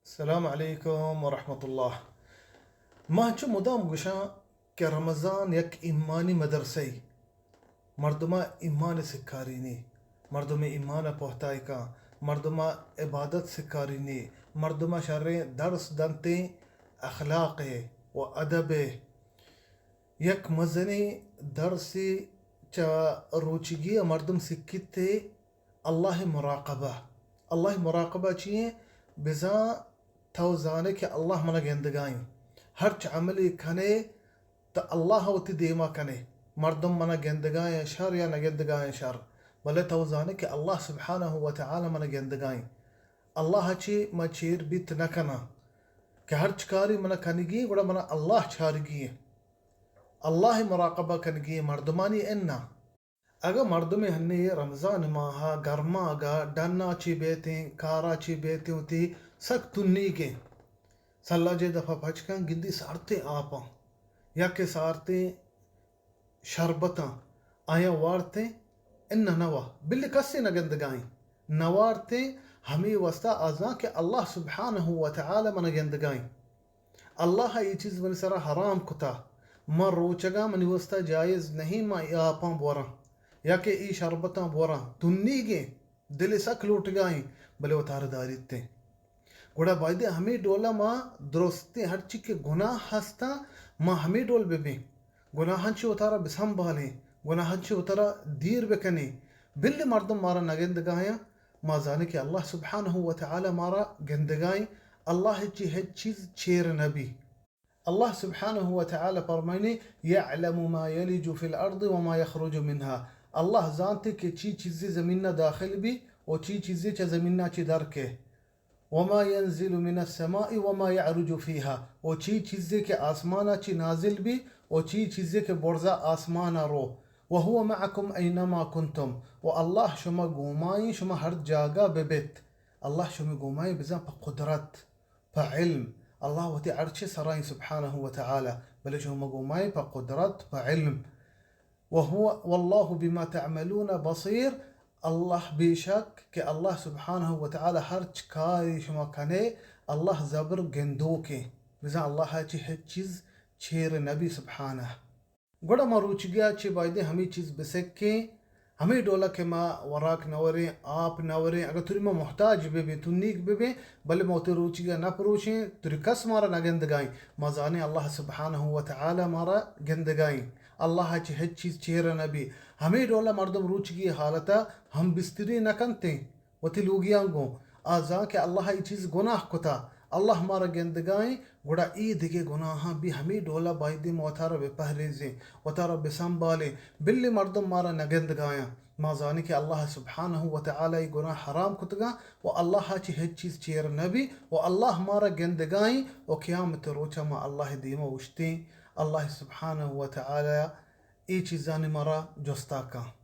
السلام علیکم ورحمۃ اللہ۔ ما چو مدام گوشاں کہ رمضان یک ایمانی مدرسہ ای، مردما ایمان سکارینی، مردم ایمان پہتائی کن، مردما عبادت سکارینی، مردما شریں درس دنتیں، اخلاق و ادب۔ یک مزنیں درسے چہ روچگی ء مردم سکیت ء اللہ ء مراقبہ۔ اللہ ء مراقبہ چی ایں؟ بزاں تو زانے کہ اللہ منا گندگائیں۔ ہرچ عملے کنے تو اللہ ء وتی دیما کنے۔ مردم منا گندگائیں شر یا نہ گندگائیں شر، بلے تو زانے کہ اللہ سبحانہ و تعالی منا گندگائیں۔ اللہ ء چی ما چیر بیت نہ کناں کہ ہرچ کاری منا کنگی گڑا منا اللہ چارگی ایں۔ اللہ ء مراقبہ کنگی ایں، مردمانی اناں۔ اگاں مردمے ہنی رمضان ماہ ء گرماگ ء ڈن ء چی بیتیں، کار ء چی بیتیں، وتی سک تنیگیں، سلاجے دپ ء پچ کن گندی سارتیں آپاں یا کہ سارتیں شربتاں آیاں وارتیں، اناں نوا، بلے کسے نہ گندگائیں، نہ وارتیں، ہمے واسطہ آ زان کہ اللہ سبحانہ و تعالی منا گندگائیں۔ اللہ ء اے چیز منی سرا حرام کتا۔ من روچگاں، منی واسطہ جائز نہیں من اے آپاں بوراں یا کہ اے شربتاں بوراں۔ تنیگیں، دل سک لوٹگائیں، بلے وتارا داریتیں۔ گڑا بایدیں ہمے ڈولا ما درستیں ہرچی کہ گناہ ہستاں، ما ہمے ڈول ببیں۔ گناہاں چہ وتارا بسنبالیں، گناہاں چہ وتارا دیر بکنیں۔ بلے مردم مارا نگندگایاں، ما زانیں کہ اللہ سبحانہ و تعالی مارا گندگائیں۔ اللہ چہ ہچ چیز چیر نبی۔ اللہ سبحانہ و تعالی فرمائنی، یعلم ما یلج فی الارض وما یخرج منها۔ اللہ زانتے کہ چی چیزے زمینا داخل بی و چی چیزے چہ زمینا چہ در کے۔ وما ينزل من السماء وما يعرج فيها، و چی چیزے کہ آسمانا چی نازل بی، و چی چیزے کہ برزا آسمانا رو۔ وهو معكم أينما كنتم، و اللہ شما گومائیں، شما ہر جاگہ ببیت۔ اللہ شما گومائیں بزاں پہ قدرت، پہ علم۔ اللہ وتی عرش سرائیں سبحانہ و تعالی، بلے شما گومائیں پہ قدرت، پہ علم۔ وهو، والله بما تعملون بصير، اللہ بے شک کہ اللہ سبحانہ و تعالی ہرچ کاری شما کنے، اللہ زبر گندوکیں۔ بزاں اللہ چہ ہچ چیز چیر نبی سبحانہ۔ گڑا ما روچگیا چہ بایدیں ہمے چیز بسکیں، ہمے ڈولا کہ ما وراک نہ وریں، آپ نہ وریں، اگاں توری ما محتاج ببیں، تنیگ ببیں، بلے ما وتی روچگیا نہ پروشیں، توری کس مارا نہ گندگائیں۔ ما زانیں اللہ سبحانہ و تعالی مارا گندگائیں۔ اللہ چہ ہچ چیز چیر نہ بی۔ ہمے ڈولا مردم روچگی حالتا ہم بستری نہ کنتیں وتی لوگیاں گوں۔ آ زان کہ اللہ اے چیز گناہ کتا، اللہ مارا گندگائیں، گڑا اے دگہ گناہاں بی ہمے ڈولا بایدیں ما وتارا بہ پہریزیں، وتارا بہ سنبالیں، بلے مردم مارا نہ گندگایاں۔ ما زانیں کہ اللہ سبحانہ و تعالی اے گناہ حرام کتگاں و اللہ چہ ہچ چیز چیر نہ بی و اللہ مارا گندگائیں و قیامت روچا ما اللہ دیما اوشتیں، اللہ سبحانہ و تعالی اے چیزانی مارا جستا کن۔